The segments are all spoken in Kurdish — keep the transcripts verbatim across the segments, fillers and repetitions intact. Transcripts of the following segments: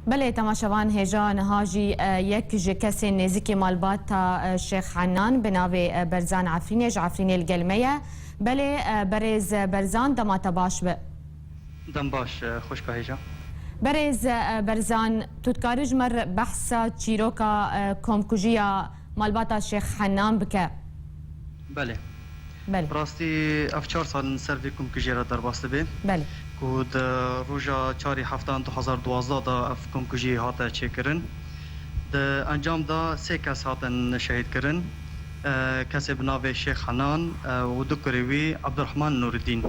Belê, temaşevan, hêja niha jî, e, yek ji kesên nêzîkî malbata, e, Şêx Henan bi navê, e, Berzan Efrînê ji Efrînê li gel me ye. Belê, e, berêz Berzan, dema te baş be. Dem baş, e, xwişka hêja. Berêz, e, Berzan, tu dikarî ji me re behsa çîroka, e, komkujiya malbata Şêx Henan bike? Belê. Belê. Bi rastî ev çar sal in ser vê komkujiyê re derbas dibe. Belê. Ku di roja çarê heftan du hazar duwazdeh de ev komkujî hate çêkirin. Di encam de sê kes hatin şehîdkirin. E, kesê bi navê Şêx Henan, e, û du kurê wî Ebdurrehman Nûreddîn.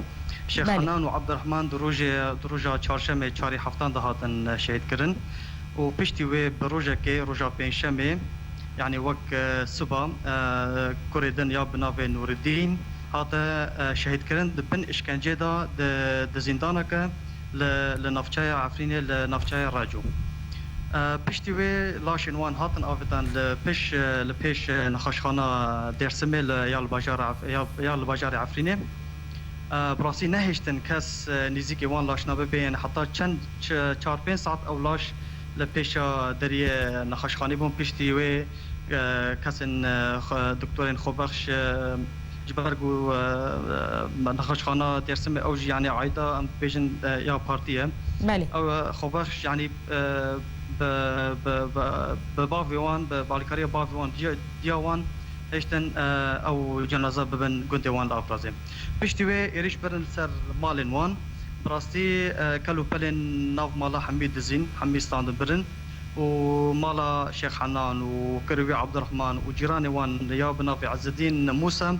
Şêx Belê. Henan û Ebdurrehman di rojê, di roja çarşemê çarê heftan de hatin şehîdkirin. Û piştî wê bi rojekê, roja pêncşemê, yanî wek, e, siba, e, kurê din ya bi navê Nûreddîn hate, e, şehîdkirin di bin îşkencê de di, di zîndaneke li, li navçeya Efrînê, li navçeya Reco. E, piştî wê laşên wan hatin avêtan li pêş, e, li pêş, e, nexweşxana Dêrsimê li, ya li bajar Ef-, ya, ya li bajarê Efrînê. E, bi rastî nehêştin kes, e, nêzîkî wan laşna bibe, yanî heta çend ç-, çar pênc saet ew laş li pêşa deriyê nexweşxanê bûn. Piştî wê, e, kesên, e, xwe-, doktorên xwebexş, e, ji ber ku, e, e, nexweşxana Dêrsimê ew jî, yanî, aîda, em dibêjin, e, ya partî ye. Belê. Ew, e, xwebexş, yanî, e, bi, bi, bi, bi bavê wan, bi, bi alîkariya bavê wan, diya, diya wan hêştin, e, ew cenaze bibin gundê wan li Avrazê. Piştî wê êrîş birin li ser malên wan. Bi rastî, e, kel û pelên nav mala hemî dizîn, hemî standin birin. Û mala Şêx Henan û kurê wî Abdurrahman û cîranê wan ya bi navê Ezzedîn Mûsa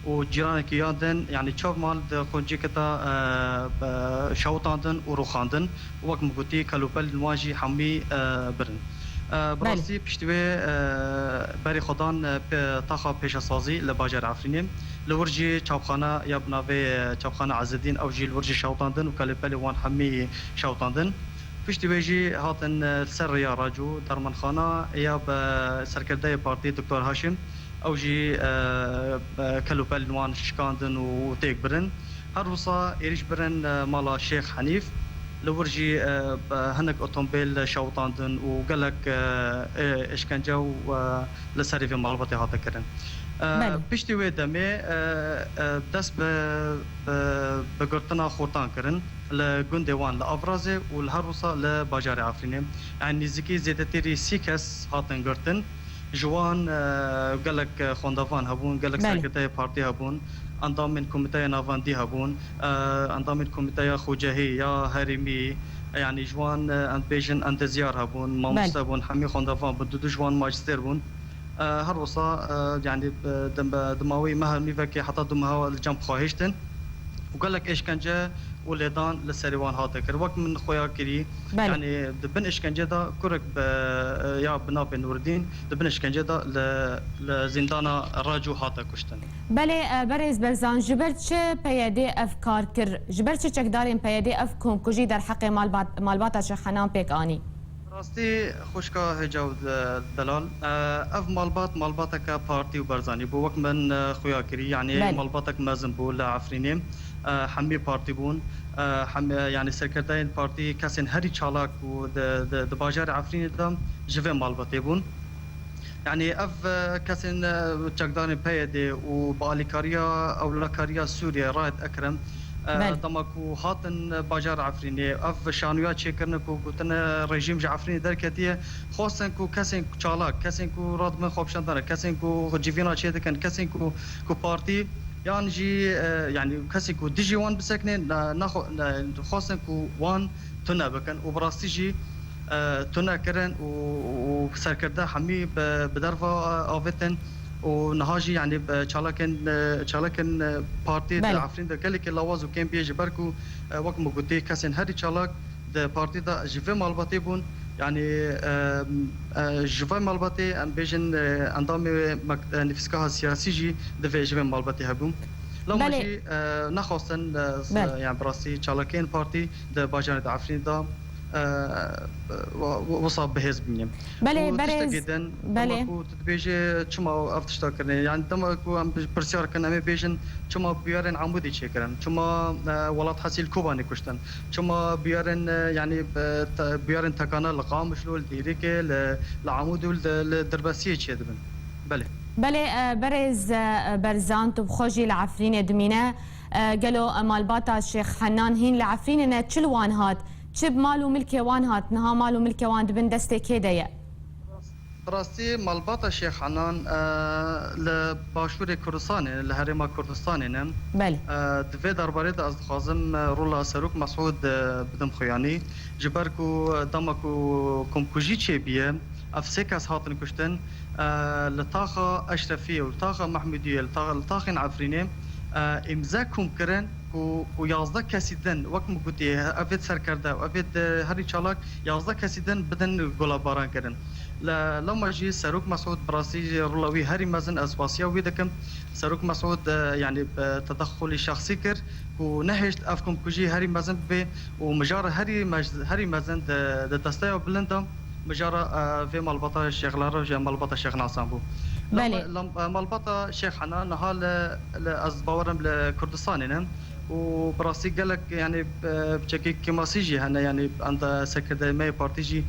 û cîranekî ya din, yanî çav mal di quncikê de, e, e, şewitandin û rûxandin. Wek min gotî, kel û pelên wan jî hemî, e, birin. E, bi Belê. rastî piştî wê, e, berê xwe dan, e, pe-, taxa pêşesazî li bajarê Efrînê. Li wir jî çapxana ya bi navê, e, çapxana Ezzedîn, ew jî li wir jî şewitandin û kel û pelê wan hemî şewitandin. Piştî wê jî hatin, e, li ser rêya Raco, dermanxana ya bi serkirdeyê partî Doktor Haşim, ew jî, e, e, kel û pelên wan şikandin û têk birin. Her wisa êrîş birin, e, mala Şêx Henîf. Li wir jî, e, bi hinek otomobîl şewitandin û gelek, e, e, êşkence û, e, li serê vê malbatê hate kirin. E, Belê. Piştî wê demê, e, e, dest bi, bi, bi girtina xortan kirin li gundê wan li Avrazê û li her wisa li bajarê Efrînê. Yanî nêzîkî zêdetirî sî kes hatin girtin. Ji wan, e, gelek, e, xwendevan hebûn, gelek Belê. serkirdeyê partî hebûn, endamên komîteya navendî hebûn, e, endamên komîteya xwecehî ya herêmî, e, yanî ji wan, e, em dibêjin endezyar hebûn, mamoste Belê. bûn, hemî xwendevan bûn, du du ji wan majistêr bûn. E, her wisa, e, yanî, e, di, di maweyî meha nîvekê heta du meha li cem xwe hiştin û gelek êşkence û lêdan li serê wan hate kir. Wek min xuya kirî, Belê. yanî di bin êşkence de kurek bi, e, ya bi navê Nûreddîn di bin êşkence de li, li zîndana Raco hate kuştin. Belê, e, berêz Berzan, ji ber çi P Y D ev kar kir? Ji ber çi çekdarên P Y D ev komkujî derheqê malbat-, malbata Şêx Henan pêk anî? Rastî xwişka hêja û de-, delal. E, ev malbat, malbateke partî û Barzanî bû. Wek min, e, xuya kirî, yanî Belê. malbatek mezin bû li Efrînê. E, hemî partî bûn. E, hem, e, yanî serkirdeyên partî, kesên herî çalak û di, di, di bajarê Efrînê de ji vê malbatê bûn. Yanî ev, e, kesên, e, çekdarên P Y D û bi alîkariya ewlekariya Sûriyê Raed Ekrem, e, Belê. dema ku hatin bajar Efrînê, ev şanoya çêkirine ku gotine rejîm ji Efrînê derketiye, xwestin ku kesên çalak, kesên ku radibin xwepişandana, kesên ku civîna çêdikin, kesên ku, ku partî yan jî, e, yanî kesên ku dijî wan bisekine, ne, nexwe-, ne, xwestin ku wan tune bikin û bi rastî jî, e, tune kirin û, û serkirde hemî bi, bi derva, e, avêtin û niha jî, yanî, bi çalakên, e, çalakên, e, partî di Belê. Efrîn de gelekî lawaz û kêm bûye, ji ber ku, e, wek min gotî, kesên herî çalak di partî de ji vê malbatê bûn, yanî, e, e, ji vê malbatê, em bêjin, e, endamê mek-, e, nivîsgeha siyasî jî divê ji vê malbatê hebûn. Loma Belê. jî, e, nexwestin, e, z-, Belê. yani bi rastî çalakiyên partî di bajarê di Efrînê de e, wa- wa- wisa bihêz bimînim. Belê, Û berêz, tiştekî din, belê. Dema ku tu dibêjî çima ev tişta kirine, yani dema ku em bi- pirsyar kin, em ê bêjin çima bûyerên Amûdê çêkirin, çima, e, Welat Hesî li Kobanê kuştin, çima bûyerên, e, yani, e, te- bûyerên Tekane li Qamişlo, li Dêrikê, li, li Amûdê û li, li Dirbesiyê çêdibin. Belê. Belê, e, berêz, e, Berzan, tu bi xwe jî li Efrînê dimîne. E, gelo, e, malbata Şêx Henan hîn li Efrînê ne, çi li wan hat? Çi bi mal û milkê wan hat? Niha mal û milkê wan di bin destê kê de ye? Bi rastî malbata Şêx Henan, e, li başûrê Kurdistanê, li herêma Kurdistanê ne. Belê. E, di vê derbarê de ez dixwazim, e, rola Serok Mesûd, e, bidim xuyanî. Ji ber ku, e, dema ku komkujî çêbûye, ev sê kes hatin kuştin, e, li taxa Eşrefiyê û li taxa Mehmûdiyê, li tax-, li taxên Efrînê, e, îmze kom kirin ku, ku yazdeh kesî din, wek min gotî, ev ê serkerde, ev ê herî çalak, yazdeh kesî din bidin golabaran kirin. Le-, lewma jî Serok Mesûd bi rastî jî rola wî herî mezin, ez spasiya wî dikim. Serok Mesûd, e, yani, e, tedexulî şexsî kir ku nehêşt ev komkujî herî mezin bibe û mijara herî mez-, herî mezin di, di desteya bilind de mijara, e, vê malbata Şêx Lara, ji malbata Şêx Nasan bû. Lewma Belê. lem-, e, malbata Şêx Hena niha li, li, ez bawerim li Kurdistanê ne. Û bi rastî gelek, yani, e, piçekî kêmasî jî hene, yani, enda serkirdeyê me yê partî jî, e,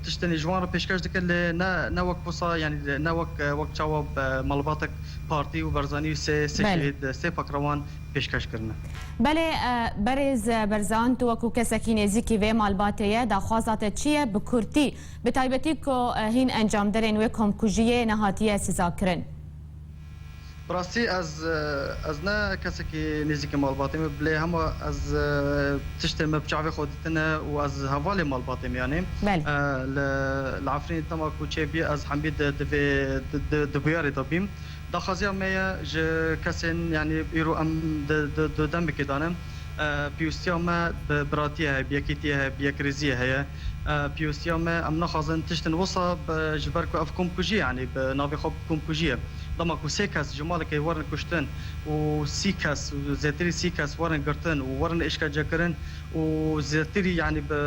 tiştên ji wan re pêşkeş dike, lê ne, ne wek wisa, yani, ne wek, e, wek çawa, e, malbatek partî û Barzanî û sê, sê Belê. şehîd, sê pakrewan pêşkeş kirine. Belê, e, berêz, e, Berzan, tu wekû kesekî nêzîkî vê malbatê ye, daxwaza te çi ye? Bi kurtî, bi taybetî ku, e, hîn encamderên wê komkujiyê nehatiye sizakirin. Bi rastî ez, ez ne kesekî nêzîkî malbatê me, lê hema ez, e, tiştên me bi çavê xwe dîtine û ez hevalê malbatê me, yanî, Belê. e, li, li Efrînê dema ku çêbûye ez hemî di, di vê, di, di, di bûyerê de bîm. Daxwaziya me ye ji kesên, yanî îro em di, di, di demekê de ne, e, pêwîstiya me bi biratiyê heye, bi yekîtiyê heye, bi yekrêziyê heye. E, pêwîstiya me, em naxwazin tiştên wisa bi, ji ber ku ev komkujî, yanî bi navê xwe komkujî ye. Dema ku sê kes ji malekê werin kuştin û sî kes, zêtirî sî kes werin girtin û werin îşkencekirin û zêtirî, yanî bi,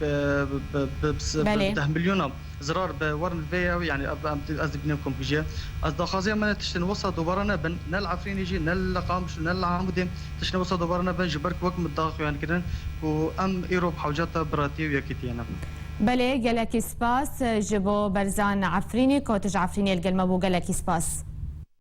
bi, bi, bi, bi, bi Belê. deh milyona zirar bi werin vê ye, yanî ev, em, ez dibînim komkujî ye. Ez daxwaziya me ne tiştên wisa dubare nebin, ne li Efrînê jî, ne li Qamişlo, ne li Amûdê tiştên wisa dubare nebin, ji ber ku wek min daxuyan kirin ku em îro bi hewceta biratiyê û yekîtiyê ne. Belê, gelekî spas ji bo Berzan Efrînî, ku tu ji Efrînê li gel me bû, gelekî spas.